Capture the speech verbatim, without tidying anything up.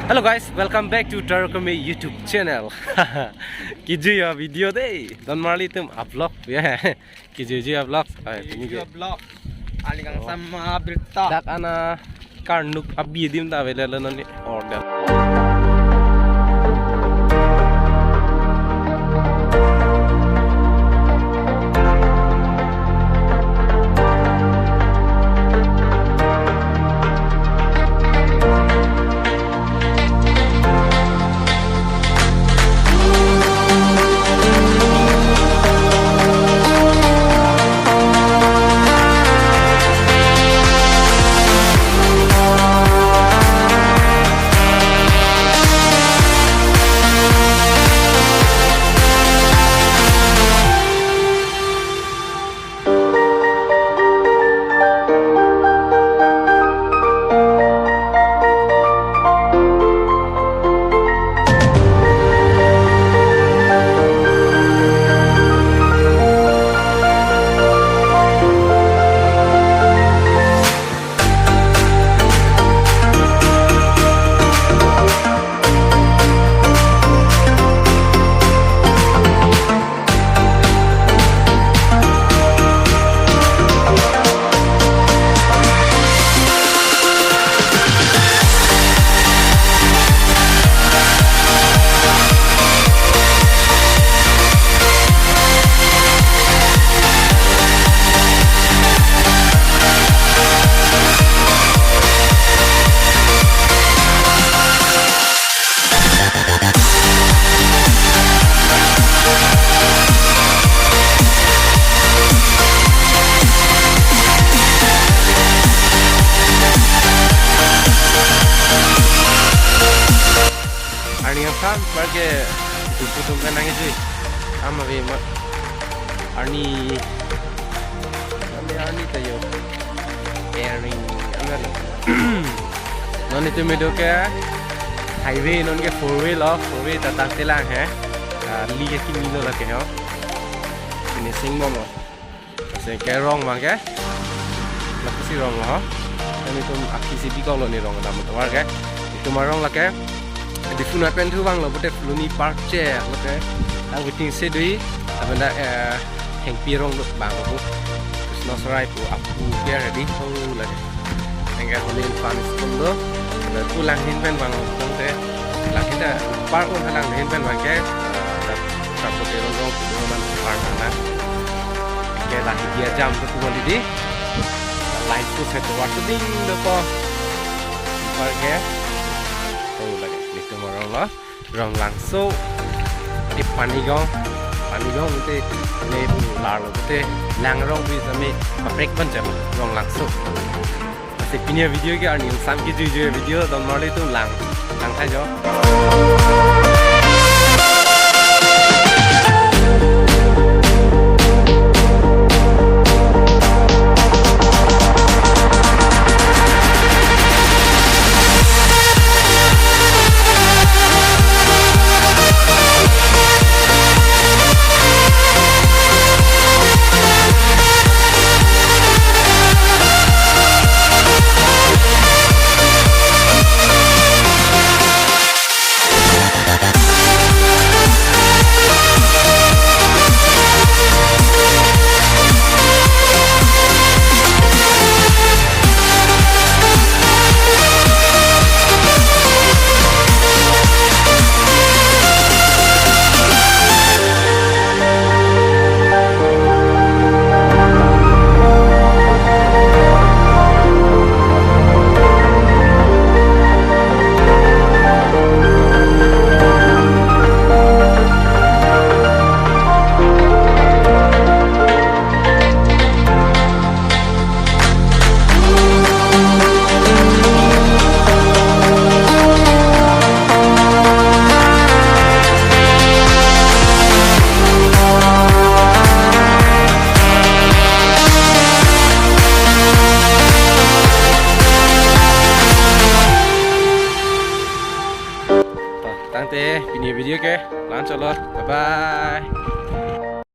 Hello guys, welcome back to Taro Kami YouTube channel. Kijui a-video dei. Don Marli atum a-vlog. Yeah. Kijui a-vlog. Ai, pini ke. Vlog. Aling Oh. Kangsam, ah, birta. Dak ana karnuk abi adim ta avelo non ni order. Arni angsam parke dupu tum kan nangji. Ama ve ma. Arni, arni, arni tayo. Airing, ano na. Non itum kedo ke highway, non ke four way lo, four way ta tangte lang he. Ah, li ke kimi lo lake ho. Finishing bom lo. Lasi ke rong abang ke. Lasi rong lo ho. Kami itum akhisi bikok lo ne rong dam tovar ke. Itum arong lake. Diphu nat pen thu abang lo pute Phuloni Park che pute. Ang waiting shed dui. Abang dak, eh, Hengpi arong do abang lo pu. Krishna Sarai pu apu ke ready ho lake. Anke Holy Infant School do. Lapu langhin pen abang lo pute. Langhin ta park un langhin pen abang ke. Eh, dak Kapote rong rong kudo man park na. Ke lake dia jam tu kumali di. Light tu set waktu ding do ko. Park ke. Oh lake. Nitum arong lo. Rong Langso. Di Panigaon. Panigaon te ne bu lar lo te. Lang rong bi sami paprek ban jam Rong Langso. Lasi pini a-video ke arni angsam kijui jui a-video don marli atum lang. Lang tha jo. To, tangte pini video ke la-an chotlo. Bye bye.